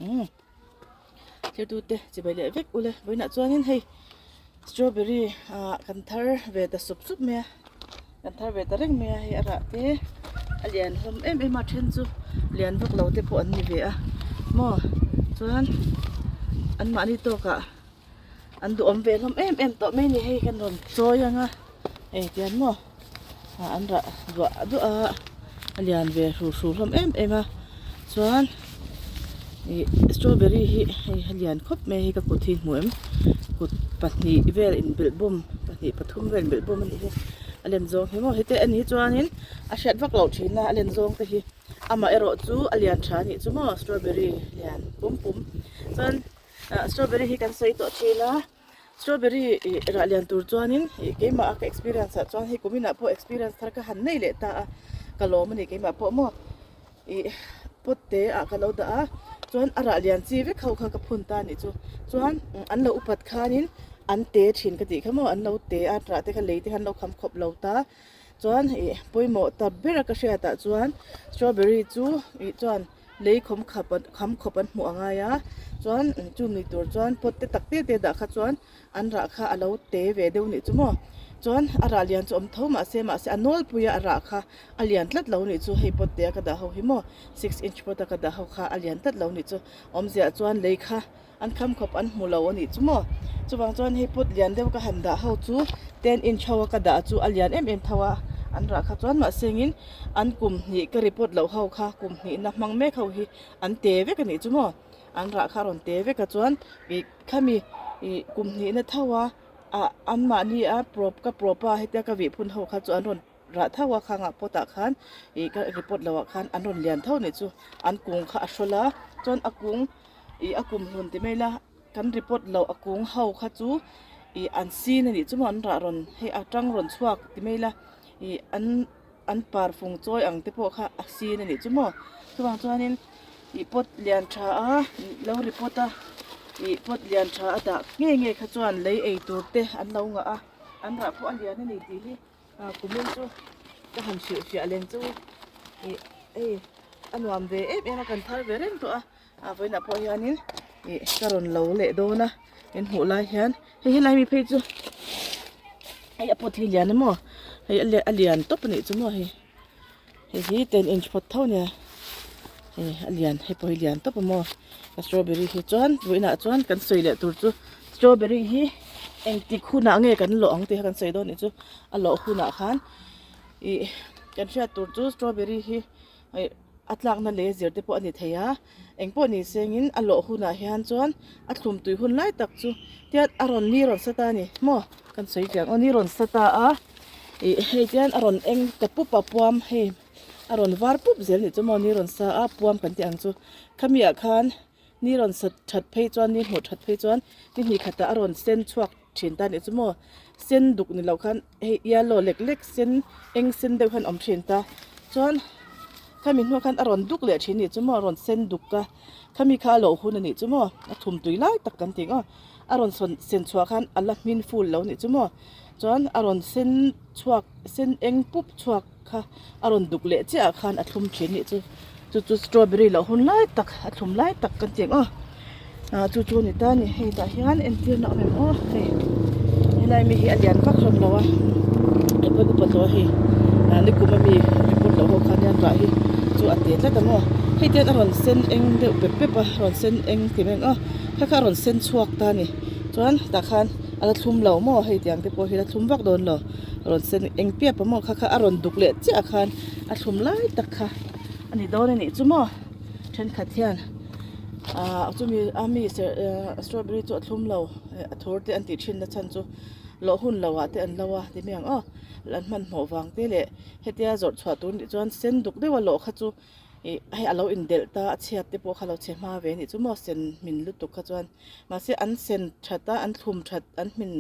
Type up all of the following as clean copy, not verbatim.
Umm thirtute chibai leh vek ule vawiinah chuanin hei strawberry ah kan thar ve ta sup sup mai a kan thar ve ta reng mai a hei a rah te a lian hlawm em em a then chu lian vak lo te pawh an ni ve a maw chuan an mahni tawkah an duhawm ve hlawm em em tawh mai a ni hei kan rawn chawi ang a hei tiang maw ah an rah duah duah a a lian ve hru hru hlawm em em a chuan ih strawberry hi hei a lian khawp mai a hei ka kut hi hmu em kut pahnih vel inbelh bawm pahnih pathum vel inbelh bawm a nih hi a len zawng hi maw heti a nih chuanin a hriat vak loh thin a a len zawng te hi amaherawh chu a lian tha a nih chu maw strawberry lian pum pum chuan ah strawberry hi kan sawi tawh thin a. Strawberry ih rah lian tur chuanin ih keimah a ka experience ah chuan hei kum inah pawh experience thar ka han nei leh ta a ka lawm a ni keimah pawh maw ih pot te ah ka lo dah a chuan a rah lian chi vek ho kha ka phun ta a nih chu chuan an lo upat khanin an te thin ka tih kha maw an lo te a rah te kha lei te kha an lo kham khawp lo ta chuan ih pawimawh ta ber a ka hriat ah chuan strawberry chu ih chuan. Lei khawm khap kham khawp an hmuh a ngai a chuan chumi tur chuan pot te tak te te dah kha chuan an rah kha a lo te ve deuh nih chu maw chuan a rah lian chu awm tho mahse mahse a nawlpui a a rah kha a lian tlat lo nih chu hei pot te a ka dah ho hi maw six inch pot a ka dah ho kha a lian tlat lo nih chu awmzia chuan lei kha An kham khawp an hmu lo a nih chu maw? Chuvang chuan hei pot lian deuh ka han dah ho chu ten inch ho a ka dah chu a lian em em tho a, an rah kha chuan mahsengin an kum hnih ka report loh ho kha kum hnihna hmang mek ho hi an te vek a nih chu maw? An rah kha a rawn te vek a chuan ih khami ih kum hnihna tho a ah anmahni a prop ka prop a hetia ka vih phun ho kha chu an rawn rah tho a khangah pot ah khan ih ka report loh ah khan an rawn lian tho a nih chu an kung kha a hrawl a chuan a kung. Ih a kum hlun ti mai ila kan report loh a kung ho kha chu ih an sin a nih chu maw an rah rawn hei a tang rawn chhuak ti mai ila ih an an par fung chawi ang te pawh kha a sin a nih chu maw chuvang chuanin ih pot lian tha a lo report a ih pot lian tha a dah ngei ngei kha chuan lei ei tur te an lo ngah a an rah pawh a lian a ni tih hi. Ah kumin chu ka han hrilh fiah leng chu ih hei a nuam ve em em a kan thar ve reng tawh a ah vawiinah pawh hianin ih ka rawn lo leh dawn a in hmuh lai hian hei helai mi phei chu hei a pawt hi lian emaw hei a lian tawp a nih chu maw hei. Hei hi ten inch phawt tho nia hei a lian hei pawh hi lian tawp a maw a strawberry hi chuan vawiinah chuan kan sawi leh tur chu strawberry hi engtik hunah nge kan lawh ang tih kha kan sawi dawn anih chu a lawh hunah khan ih kan hriat tur chu strawberry hi ih a tlakna leh zir te pawh a ni thei a engpawh ni sengin a lawh hunah hian chuan a thlum tui hun lai tak chu tiat a rawn ni rawn sa ta a ni maw kan sawi chiang aw ni rawn sa ta a. Ih hei tian a rawn eng ta pup a puam hei a rawn var pup zel nih chu maw ni rawn sa a puam kan tih ang chu khami ah khan ni rawn sa that phei chuan ni hmuh that phei chuan ni hnih khatah a rawn sen chhuak thin ta nih chu maw sen duk ni loh khan hei yellow lek lek sen eng sen deuh hian awm thin ta chuan khami hnuah khan a rawn duk leh thin nih chu maw a rawn sen duk a khami kha a lawh hun a nih chu maw a thum tui lai tak kan tih ang aw a rawn sawn sen chhuah khan a la hmin ful lo nih chu maw. Chuan a rawn sen chhuak sen eng pup chhuak kha a rawn duk leh chiah ah khan a thlum thin nih chu chu chu strawberry loh hun lai tak a thlum lai tak kan tih ang aw ah chu chu a ni ta a ni hei tah hian entir na a awm em aw hei helai mi hi a lian vak hlawm lo a hei pawh upa tawh a hei ah nikum ami report loh ho khan hian rah hi chu a te tlat a maw hei te hian a rawn sen eng deuh pep pep a rawn sen eng ti mai ang aw kha kha a rawn sen chhuak ta a ni chuan tah khan. A la thlum lo maw hei tiang te pawh hi la thlum vak dawn lo rawn sen eng piap a maw kha kha a rawn duk leh chiah khan a thlum lai tak kha a ni dawn a nih chu maw thenkhat hian ah chumi a mi serh ah strawberry chu a thlum lo a thur te an tih thin na chhan chu lawh hun lo ah te an lo a ti mai ang aw an hmanhmawh vang te leh hetia zawrh chhuah tur nih chuan sen duk deuh a lawh kha chu ih hei a lo indelh ta a chhiat te pawh kha lo chhe hma ve a nih chu maw sen hmin lutuk kha chuan. Mahse an sen that a, an thlum that, an hmin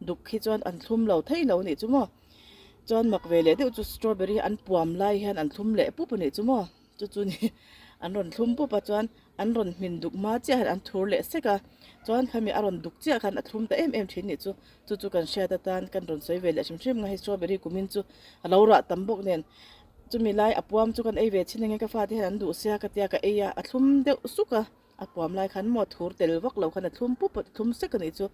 duk khi chuan an thlum lo thei lo anih chu maw. Chuan mak ve leh deuh chu strawberry hi an puam lai hian an thlum leh pup anih chu maw. Chu chu ni an rawn thlum pup a chuan an rawn hmin duk hma chiah hian an thur leh sek a. Chuan khami a rawn duk chiah khan a thlum ta em em thin nih chu. Chu chu kan hriat atan kan rawn sawi ve leh hrim hrim nga hei strawberry kumin chu a lo rah tam bawk nen chumi lai a puam chu kan ei ve chin enge ka fate hian an duh sia ka tia ka ei a, a thlum deuh suk a. A puam lai khan maw thur tel vak lo khan a thlum pup a thlum sek a nih chu.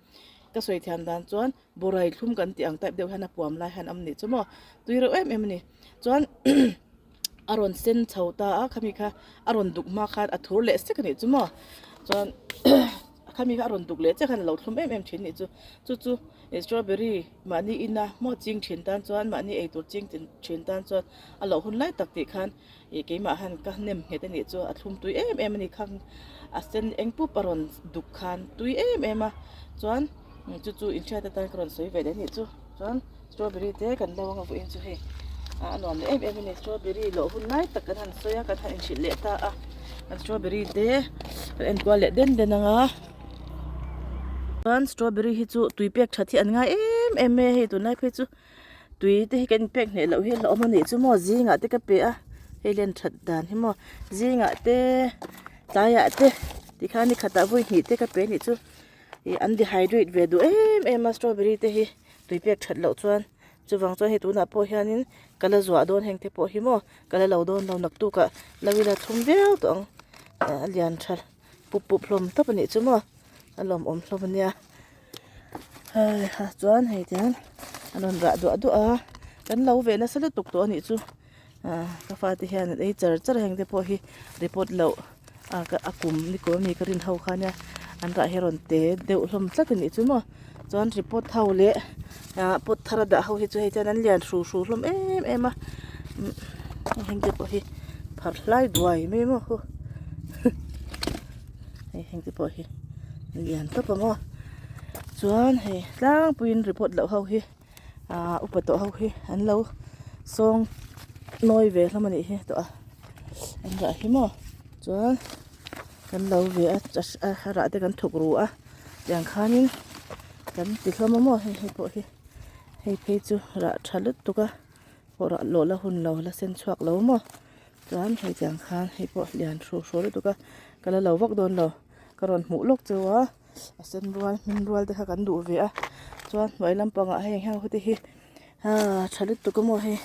Ka sawi thiam dan chuan borai thlum kan tih ang type deuh hian a puam lai hian a awm nih chu maw tui reuh em em a ni. Chuan a rawn sen chho ta a khami kha a rawn duk hma khan a thur leh sek a nih chu maw chuan khami kha a rawn duk leh chiah khan a lo thlum em em thin a nih chu. Chu chu strawberry mahni ina maw ching thin tan chuan mahni eitur ching thin tan chuan a loh hun lai tak tih khan. Ih keimah han ka hnem nghet a nih chu a thlum tui em em a ni khang a sen eng pup a rawn duk khan tui em em a chuan chu chu inhriat atan ka rawn sawi ve leh a nih chu chuan strawberry te kan lo anga vawiin chu hei ah a nuam leh em em a ni strawberry lawh hun lai tak kan han sawi a kan han inhrilh leh ta a kan strawberry te kan enkual leh den den ang a chuan strawberry hi chu tui pek that hi an ngai em em mai a hei tunlai phei chu. Tui te hi kan inpek hneh loh hi a hlauhawm a nih chu maw zingah te ka pe a hei len that dan hi maw zingah te tlaiah te tikhan ni khatah vawi hnih te ka pe a nih chu ih an dehydrate ve duh em em a strawberry te hi tui pek that loh chuan chuvang chuan hei tunah pawh hianin ka la zuah dawn heng te pawh hi maw ka la lo dawn lo naktukah lo ila thlum viau tawh ang a lian tha pup pup hlawm tawp a nih chu maw a lawmawm hlawm a nia. Hei ha chuan hei tiang a rawn rah duah duah a kan lo ve nasa lutuk tawh a nih chu ah ka fate hian an ei char char a heng te pawh hi report loh a ka a kum ni kum ami ka rin ho kha nia an rah hi a rawn te deuh hlawm tlat a nih chu maw chuan report ho leh ah pot thar a dah ho hi chu hei chuan an lian hru hru hlawm em em a heng te pawh hi phar hlai duai mai maw hu hei heng te pawh hi lian tawp ang aw chuan hei tlangpuiin report loh ho hi ah upa tawh ho hi an lo sawng nawi ve hlawm a nih hi tawh a an rah hi maw chuan kan lo ve a a rah te kan thuk ru a tiang khanin kan ti hlawm a maw hei hei pawh hi hei phei chu rah tha lutuk a pawh rah lawh la hun lo la sen chhuak lo maw. Chuan hei tiang khan hei pawh lian hruh hruh lutuk a ka la lo vak dawn lo ka rawn hmuh lawk chu a a sen rual hmin rual te kha kan duh ve a chuan hnuai lampangah heng heng ho te hi ah tha lutuk a maw hei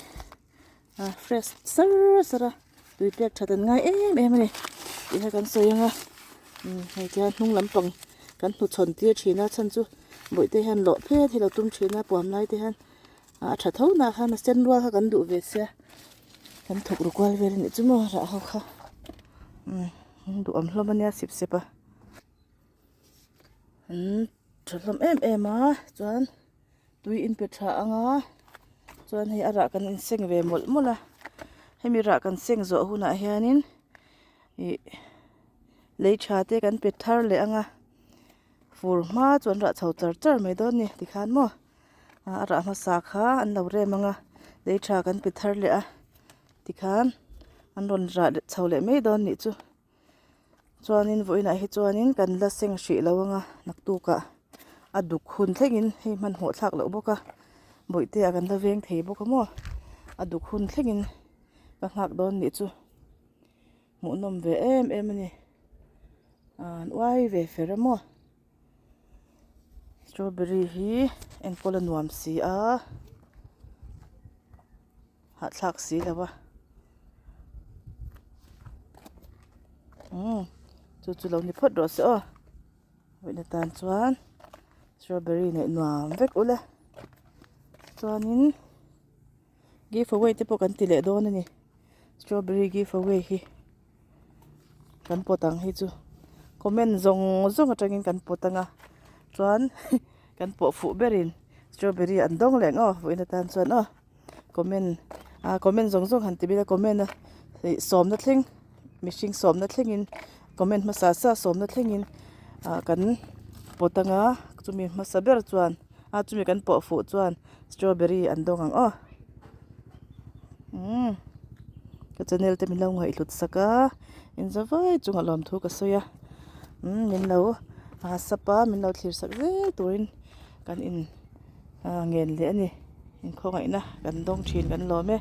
ah fresh sar sar a tui pek that an ngai em em a ni tih kha kan sawi ang a umm hei tiang hnung lampang kan hnuchhawn tir thin a chhan chu bawihte hian lawh phet hi lo tum thin a puam lai te hian. A tha tho nah khan a sen rual kha kan duh ve sia kan thawk ru kual vel a nih chu maw rah ho kha umm duh awm hlawm a nia sip sep a an tha hlawm em em a chuan tui in pe tha ang a chuan hei a rah kan inseng ve mawlh mawlh a hemi rah kan seng zawh hunah hianin ih lei tha te kan pe thar leh ang a fur hma chu an rah chho char char mai dawn a ni tikhan maw. A rah hmasa kha an lo rem ang a lei tha kan pe thar leh a tikhan an rawn rah leh chho leh mai dawn nih chu chuanin vawiinah hi chuanin kan la seng hrih lo ang a naktukah a duk hun thlengin hei hmanhmawh thlak loh bawk a bawihte ah kan la veng thei bawk a maw a duk hun thlengin ka nghak dawn nih chu hmuhnawm ve em em a ni an uai ve fer a maw. Strawberry hi enkawl a nuam si a hahthlak si lo a umm chu chu lo ni phawt rawh se aw vawiin atan chuan strawberry neih nuam vek ula chuanin give away te pawh kan ti leh dawn a ni strawberry give away hi. Kan pawt ang hi chu comment zawng zawng atangin kan pawt ang a chuan kan pawh fuh berin strawberry an dawng leh ang aw vawiin atan chuan aw comment ah comment zawng zawng han ti ila comment a ih sawmna thleng mihring sawmna thlengin comment hmasa sa sawmna thlengin ah kan pawt ang a chumi hmasa ber chuan a chumi kan pawh fuh chuan strawberry an dawng ang aw umm. Ka channel te min lo ngaihhlut sak a in za vai chungah lawmthu ka sawi a umm min lo sap a min lo thlir sak zel turin kan in ah ngen leh a ni inkhawngaihna kan dawng thin kan lawm e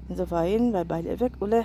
in zavaiin bye bye leh vek ule.